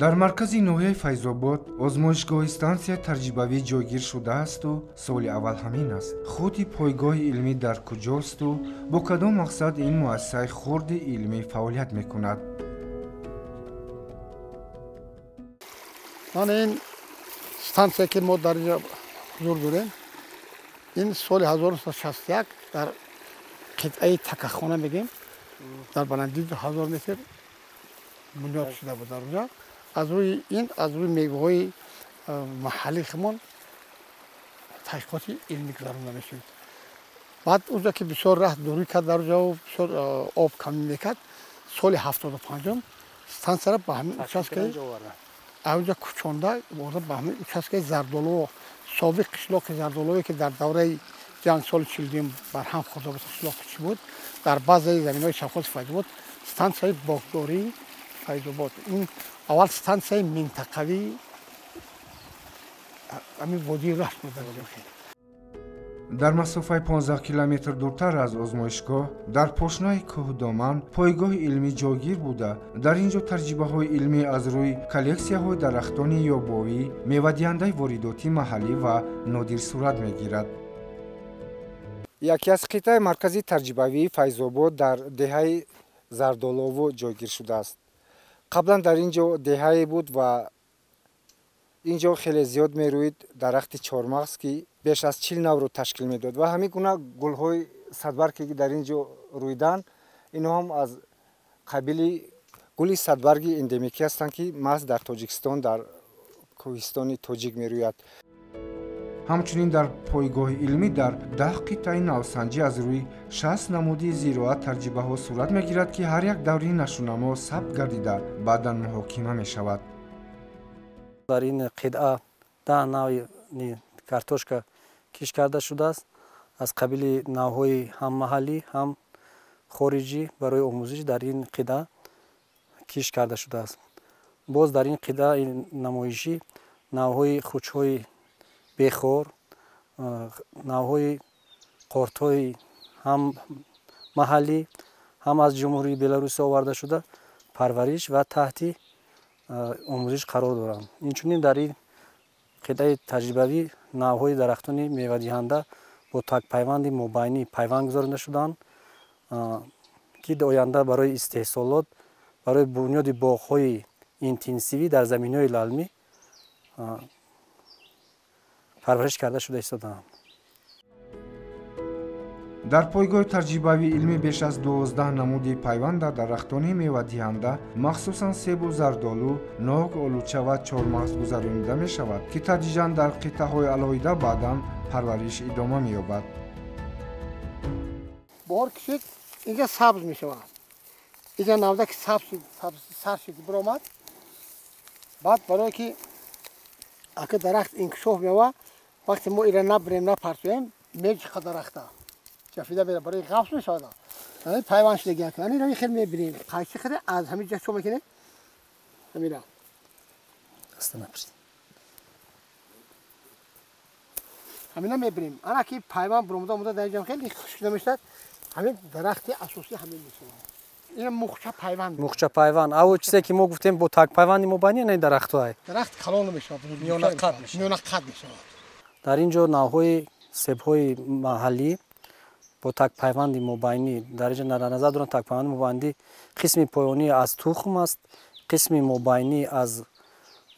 Дар маркази ноҳияи Файзобод озмоишгоҳи стансияи таҷрибавӣ ҷойгир шудаасту суоли аввал ҳамин аст: худи пойгоҳи илмӣ дар куҷосту бо кадом мақсад ин муассисаи хурди илмӣ фаъолият мекунад? Ман ин стансия, ки мо дар инҷо ҳузур дорем, ин соли 1961 дар қитъаи Такахона мегем, дар баландии 2000 метр бунёд шуда буд. Дар онҷо аз рӯи ин, аз рӯи меваҳои маҳаллии худмон таҳқиқоти илмӣ гузаронда мешуд. Баъд онҷо ки бисёр раҳ дурӣ кард, дар онҷо бисёр об камӣ мекард, соли 75-ум стансияро ба ҳамин участкаи онҷо кӯчонда бурда ба ҳамин участкаи Зардолово, собиқ қишлоқи Зардолове, ки дар давраи ҷанг соли 42 барҳам хӯрда буд, қишлоқи чӣ буд, дар баъзеи заминҳои совхози Файзобод, стансияи боғдории Файзобод. Ин аввал стансияи минтақавии ҳамин водии Рашт буд. Дар масофаи 15 километр дуртар аз озмоишгоҳ, дар пошнаи кӯҳдоман, пойгоҳи илмӣ ҷойгир буда, дар ин ҷо таҷрибаҳои илмӣ аз рӯи коллексияҳои дарахтони ёбоӣ, мевадиҳандаи воридотии маҳаллӣ ва нодир сурат мегирад. Яке аз қитъаи маркази таҷрибавии Файзобод дар деҳаи Зардолово ҷойгир шудааст. Қаблан дар ин ҷо деҳае буд ва ин ҷо хеле зиёд мерӯид дарахти чормағз, ки беш аз 40 навъро ташкил медод, ва ҳамин гуна гулҳои садбарге, ки дар ин ҷо рӯиданд, инҳо ҳам аз қабили гули садбарги эндемикӣ ҳастанд, ки маҳз дар Тоҷикистон, дар кӯҳистони тоҷик мерӯяд. Ҳамчунин дар пойгоҳи илмӣ дар 10 қитъаи навсанҷӣ аз рӯи 60 намуди зироат таҷрибаҳо сурат мегирад, ки ҳар як даври нашъунамо сабт гардида, баъдан муҳокима мешавад. Дар ин қитъа 10 навъи картошка кишт карда шудааст, аз қабили навъҳои ҳам маҳаллӣ, ҳам хориҷӣ барои омӯзиш дар ин қитъа кишт карда шудааст. Боз дар ин қитъаи намоишӣ навъҳои хучҳои бехор, навъҳои қортҳои ҳам маҳаллӣ, ҳам аз Ҷумҳурии Беларусия оварда шуда парвариш ва таҳти омӯзиш қарор доранд. Инчунин дар ин қитъаи таҷрибавӣ навъҳои дарахтони мевадиҳанда бо такпайванди мобайнӣ пайванд гузаронида шуданд, ки оянда барои истеҳсолот, барои бунёди боғҳои интенсивӣ дар заминҳои лалмӣ парвариш карда шуда истодаанд. Дар пойгоҳи таҷрибавии илмӣ беш аз 12 намуди пайванд дар дарахтони мевадиҳанда, махсусан себу зардолу, нок, олуча ва чормағз гузаронида мешавад, ки тадриҷан дар қитъаҳои алоҳида баъдан парвариш идома меёбад. Баҳор кишид, инҷа сабз мешавад. Инҷа навда ки сабз сар шид, биромад, баъд барое ки ака дарахт инкишоф меёвад, вақте мо ира набирем, напартоем, меҷиқа дарахта ҷафида мера, барои ғафс мешавад. Пайванд шудагӣ ака ани хел мебирем, қайчи хеле аз ҳамин ҷа чо мекунем, ҳамира ҳамина мебирем. Ана ки пайванд биромада омада дар инҷа хеле хушкида мешавад, ҳамин дарахти асосӣ ҳамин мешавад. Ина мухча пайванд. Мухча пайванд. Аво чизе ки мо гуфтем бо такпайванди мобайнӣ, ин дарахтҳое. Дарахт калон мешавад, миёнақад мешавад. Миёнақад мешавад. Дар ин ҷо навъҳои себҳои маҳаллӣ бо такпайванди мобайнӣ, дар инҷо дар назар дорам такпайванди мобайнӣ қисми поёнӣ аз тухм аст, қисми мобайнӣ аз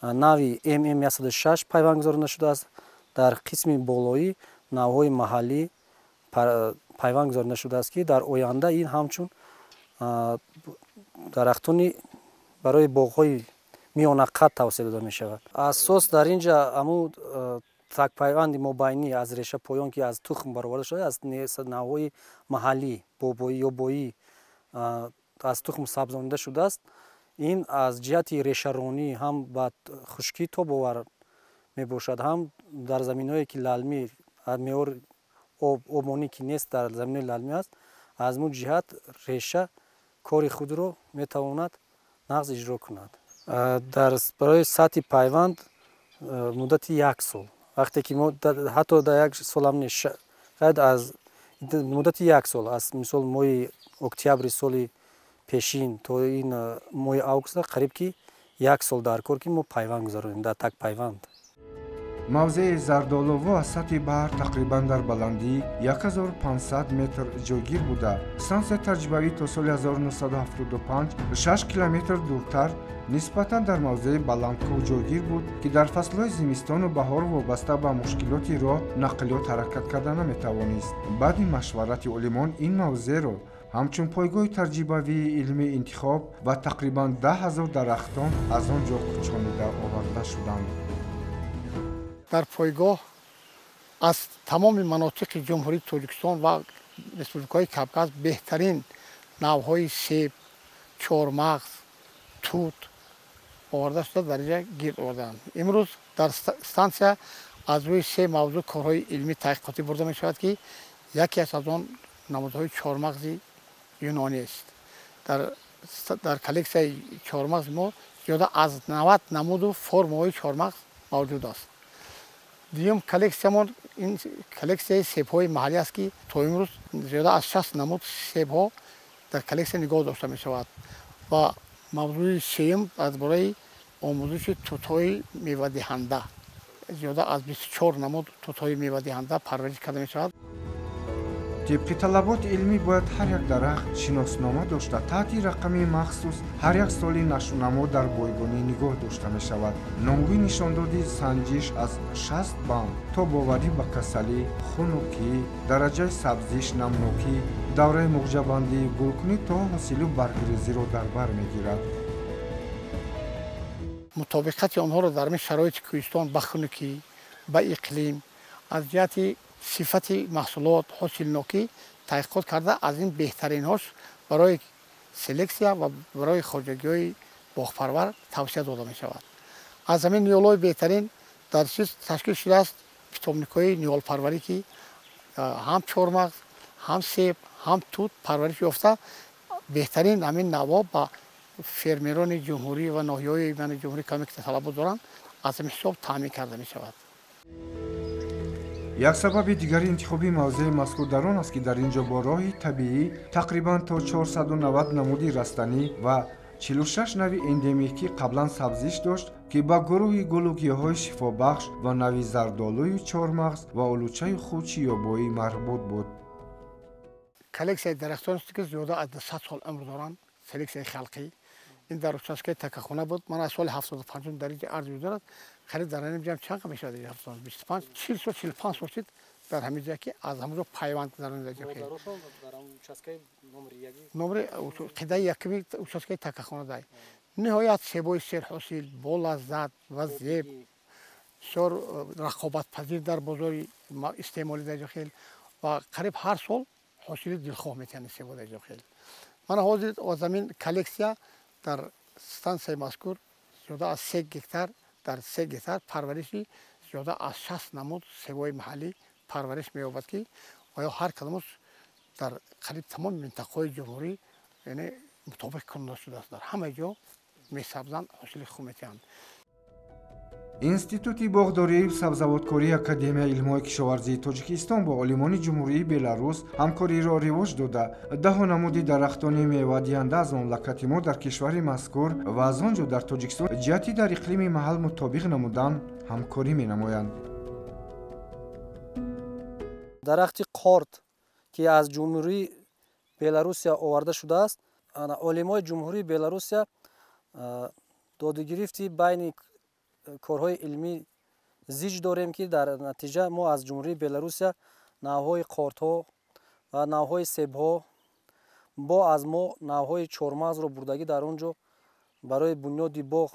нави ММ106 пайванд гузаронида шудааст, дар қисми болоӣ навъҳои маҳаллӣ пайванд гузаронида шудааст, ки дар оянда ин ҳамчун дарахтони барои боғҳои миёнақад тавсия дода мешавад. Асос дар инҷа ҳамун такпайванди мобайнӣ аз реша поён, ки аз тухм бароварда шуда, аз навъҳои маҳаллӣ бобоӣ ёбоӣ аз тухм сабзонида шудааст. Ин аз ҷиҳати решаронӣ ҳам ба хушкӣ тобовар мебошад, ҳам дар заминҳое ки лалмӣ, меъёр обонӣ ки нест, дар заминҳои лалмӣ аст, аз мун ҷиҳат реша кори худро метавонад нағз иҷро кунад. Барои сатҳи пайванд муддати як сол, вақте ки мо ҳатто дар як солам не, шояд аз муддати як сол, аз мисол моҳи октябри соли пешин то ин моҳи августа қариб ки Як сол дар кор, ки мо пайванд гузаронем дар такпайванд. Мавзеи Зардолово аз сатҳи баҳр тақрибан дар баландии 1500 метр ҷойгир буда, стансияи таҷрибавӣ то соли 1975 6 километр дуртар, нисбатан дар мавзеи баландкӯҳ ҷойгир буд, ки дар фаслҳои зимистону баҳор вобаста ба мушкилоти роҳ нақлиёт ҳаракат карда наметавонист. Баъди машварати олимон ин мавзеъро ҳамчун пойгоҳи таҷрибавии илмӣ интихоб ва тақрибан 10 000 дарахтон аз он ҷо кӯчонида оварда шуданд. Дар пойгоҳ аз тамоми манотиқи Ҷумҳурии Тоҷикистон ва республикаҳои Кавказ беҳтарин навъҳои себ, чормағз, тут оварда шуда, дар инҷа гирд овардаанд. Имрӯз дар стансия аз рӯи се мавзӯъ корҳои илмӣ таҳқиқотӣ бурда мешавад, ки яке аз он намудҳои чормағзи юнонӣ аст. Дар коллексияи чормағзи мо зиёда аз 90 намуду формаҳои чормағз мавҷуд аст. Дуюм коллексиямон ин коллексияи себҳои маҳаллӣ аст, ки то имрӯз зиёда аз 60 намуд себҳо дар коллексия нигоҳ дошта мешавад. Ва мавзӯи сеюм аз бораи омӯзиши тутҳои мевадиҳанда, зиёда аз 24 намуд тутҳои мевадиҳанда парвариш карда мешавад. Тибқи талаботи илмӣ бояд ҳар як дарахт шиноснома дошта, таҳти рақами махсус ҳар як соли нашъунамо дар бойгонӣ нигоҳ дошта мешавад. Номгӯи нишондоди санҷиш аз 60 банд то боварӣ ба касалӣ, хунукӣ, дараҷаи сабзиш, намнокӣ, давраи муғҷабандӣ, гулкунӣ то ҳосилу баргрезиро дар бар мегирад. Мутобиқати онҳоро дар ин шароити кӯҳистон, ба хунукӣ, ба иқлим, аз ҷиҳати сифати маҳсулот, ҳосилнокӣ таҳқиқот карда, аз ин беҳтаринҳош барои селексия ва барои хоҷагиҳои боғпарвар тавсия дода мешавад. Аз ҳамин ниҳолҳои беҳтарин дар чиз ташкил шудааст питомникҳои ниҳолпарварӣ, ки ҳам чормағз, ҳам себ, ҳам тут парвариш ёфта, беҳтарин ҳамин навъҳо ба фермерони ҷумҳурӣ ва ноҳияҳои ҷумҳурӣ, каме ки талабот доранд, аз ҳамин ҳисоб таъмин карда мешавад. Як сабаби дигари интихоби мавзеи мазкур дар он аст, ки дар ин ҷо бо роҳи табиӣ тақрибан то 490 намуди растанӣ ва 46 нави эндемикӣ қаблан сабзиш дошт, ки ба гурӯҳи гулу гиёҳҳои шифобахш ва нави зардолую чормағз ва олучаю хучи ёбоӣ марбут буд. Коллексияи дарахтон, ки зиёда аз 100 сол умр доранд, селексияи халқӣ, ин дар участкаи Такахона буд. Ман аз соли 75-ум дар инҷа арз дорад. Қариб дар ҳамин ҷам чанд мешавад, 25, 40 сол, 45 сол шуд дар ҳамин ҷа, ки аз ҳамон ҷо пайванд гузаронида. Номри қидаи якуми участкаи Такахона дай. Ниҳоят себои серҳосил, болаззат ва зеб, бисёр рақобатпазир дар бозори истеъмолӣ дар ҷо хел ва қариб ҳар сол ҳосили дилхоҳ метиҳанд себо дар ҷо хел. Мана ҳозир аз ҳамин коллексия дар стансияи мазкур зиёда аз 3 гектар, дар 3 гектар парвариши зиёда аз 60 намуд себои маҳаллӣ парвариш меёбад, ки оё ҳар кадомаш дар қариб тамоми минтақаҳои ҷумҳурӣ, яъне мутобиқ кунда шудааст, дар ҳама ҷо месабзанд, ҳосили хуб метиҳанд. Институти боғдории сабзавоткории Академияи илмҳои кишоварзии Тоҷикистон бо олимони Ҷумҳурии Беларус ҳамкориро ривоҷ дода, даҳо намуди дарахтони мевадиҳанда аз мамлакати мо дар кишвари мазкур ва аз он ҷо дар Тоҷикистон ҷиҳати дар иқлими маҳал мутобиқ намудан ҳамкорӣ менамоянд. Дарахти қорт, ки аз Ҷумҳурии Беларусия оварда шудааст, олимои Ҷумҳурии Беларусия додугирифти байни корҳои илмӣ зич дорем, ки дар натиҷа мо аз Ҷумҳурии Беларусия навъҳои қортҳо ва навъҳои себҳо, бо аз мо навъҳои чормағзро бурдагӣ, дар он ҷо барои бунёди боғ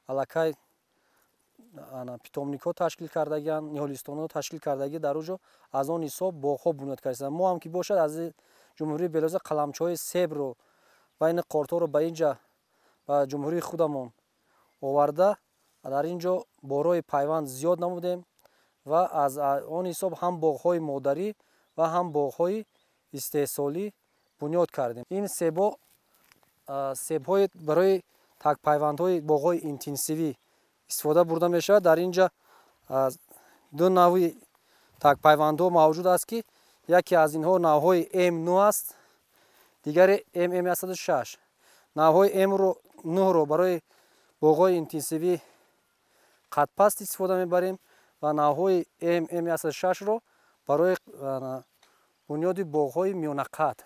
аллакай питомникҳо ташкил кардагианд, ниҳолистонҳо ташкил кардагӣ, дар он ҷо аз он ҳисоб боғҳо бунёд кардастанд. Мо ҳам ки бошад, аз Ҷумҳурии Беларусия қаламчаҳои себро ва ин қортҳоро ба ин ҷа, ба ҷумҳурии худамон оварда, дар ин ҷо бо роҳи пайванд зиёд намудем ва аз он ҳисоб ҳам боғҳои модарӣ ва ҳам боғҳои истеҳсолӣ бунёд кардем. Ин себо себҳои барои такпайвандҳои боғҳои интенсивӣ истифода бурда мешавад. Дар ин ҷа ду навъи такпайвандҳо мавҷуд аст, ки яке аз инҳо навъҳои М9 аст, дигаре ММ 106. Навъҳои М9-ро барои Боғҳои интенсивӣ қадпаст истифода мебарем ва навъҳои ММ106-ро барои бунёди боғҳои миёнақад.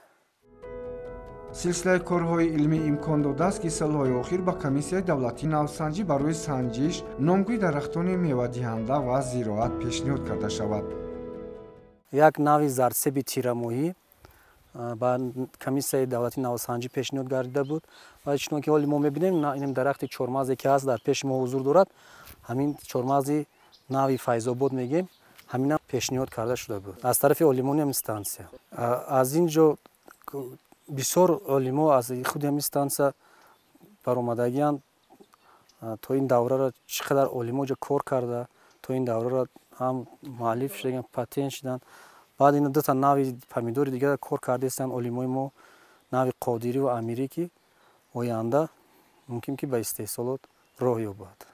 Силсилаи корҳои илмӣ имкон додааст, ки солҳои охир ба Комиссияи давлатии навсанҷӣ барои санҷиш номгӯи дарахтони мевадиҳанда ва зироат пешниҳод карда шавад. Як нави зардсеби тирамоҳӣ ба Комиссияи давлатии навсанҷӣ пешниҳод гардида буд ва чунон ки ҳоли мо мебинем, ин дарахти чормағзе ки ҳаст, дар пеши мо ҳузур дорад, ҳамин чормағзи нави Файзобод мегем, ҳаминам пешниҳод карда шуда буд аз тарафи олимони ҳамин стансия. Аз ин ҷо бисёр олимо аз худи ҳамин стансия баромадагианд. То ин давраро чӣ қадар олимо ҷо кор карда, то ин давраро ҳам муаллиф шудагианд, патент шуданд. Баъд ина дута нави помидори дигар кор кардаистанд олимои мо, нави Қодирӣ ва Амирӣ, ки оянда мумкин ки ба истеҳсолот роҳ ёбад.